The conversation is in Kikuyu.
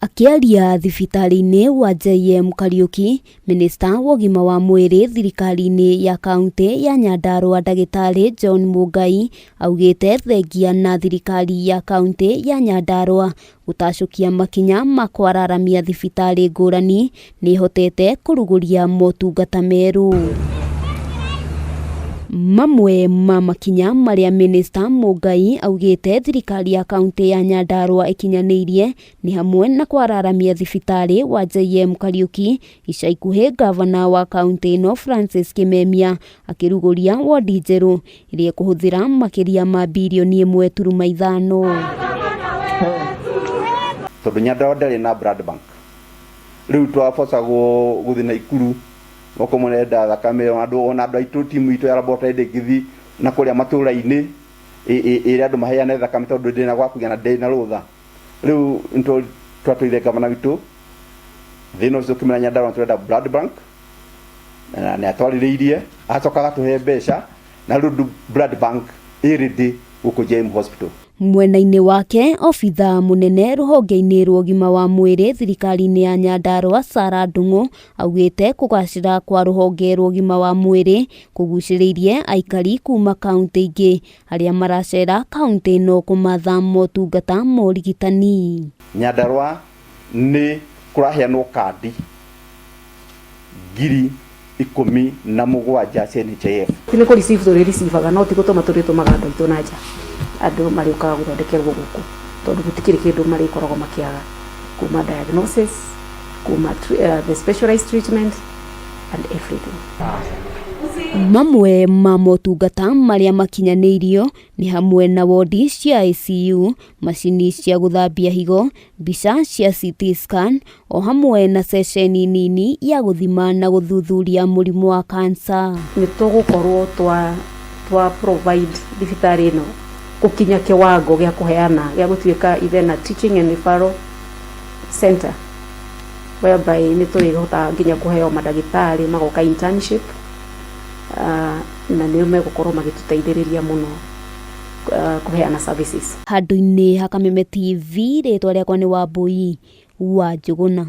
Akĩaria thibitarĩ-inĩ wa JM Kariuki, Minista wa ũgima wa mwĩrĩ thirikari-inĩ ya kauntĩ ya Nyandarua Ndagĩtarĩ John Mũngai augĩte thengia na thirikari ya kauntĩ ya Nyandarua gũtacũkia makinya ma kwararamia thibitarĩ ngũrani nĩĩhotete kũrugũria motungata merũ. Mamwe ma makinya marĩa Minista Mũngai augĩte thirikari ya kauntĩ ya Nyandarua ĩkinyanĩirie nĩ hamwe na kwararamia thibitarĩ wa JM Kariuki ica ikuhĩ ngavana wa kauntĩ ĩno Francis Kimemia akĩrugũria wondi njerũ ĩrĩa ĩkũhũthĩra makĩria ma birioni 1.5. Tondũ Nyandarua ndarĩ na blood bank, rĩu twabocagwo gũthiĩ Naikuru okorwo mũrenda thakame andũ ona andũ aitũ timu itũ ya laboratory ndĩngĩthiĩ na kũrĩa matũra-inĩ ĩrĩa andũ maheane thakame tondũ ndĩna gwa kũiga na ndĩna rũtha. Rĩu twatũire gavana witũ thĩna ũcio ũkĩmenya Nyandarua tũrenda blood bank na nĩ atwarĩrĩirie acoka agatũhe mbeca na rĩu blood bank ĩ ready gũkũ JM Hospital. Mwena-inĩ wake, obithaa mũnene rũhonge-inĩ rwa ũgima wa mwĩrĩ thirikari-inĩ ya Nyandarua Sarah Ndung'u augĩte kũgacĩra kwa rũhonge rwa ũgima wa mwĩrĩ kũgucĩrĩirie aikari kuma kauntĩ ingĩ arĩa maracera kauntĩ ĩno kũmatha motungata ma ũrigitani. Nyandarua nĩ kũraheanwo kandi 17,000 cia NHIF. Ti nĩ kũ receive tũrĩ receivaga no ti gũtũma tũrĩtũmaga andũ aitũ na nja, andũ marĩũkaga gũthondekerwo gũkũ tondũ gũtikĩrĩ kĩndũ marĩkoragwo makĩaga kuma diagnosis, kuma the specialized treatment and everything. Mamwe ma motungata marĩa makinyanĩirio nĩ hamwe na wondi cia ICU, macini cia gũthambia higo, mbica cia CT scan, o hamwe na ceceni nini ya gũthima na gũthuthuria mũrimũ wa kansa. Nĩ tũgũkorwo twa provide thibitarĩ ĩno gũkinya kĩwango gĩa kũheana gĩa gũtuĩka even a teaching and referral center whereby nĩ tũrĩhotaga nginya kũheo mandagĩtarĩ magoka internship na nĩo megũkorwo magĩtũteithĩrĩria mũno kũheana services. Handũ-inĩ ha Kameme TV, rĩtwa rĩakwa nĩ Wambui wa Njũgũna.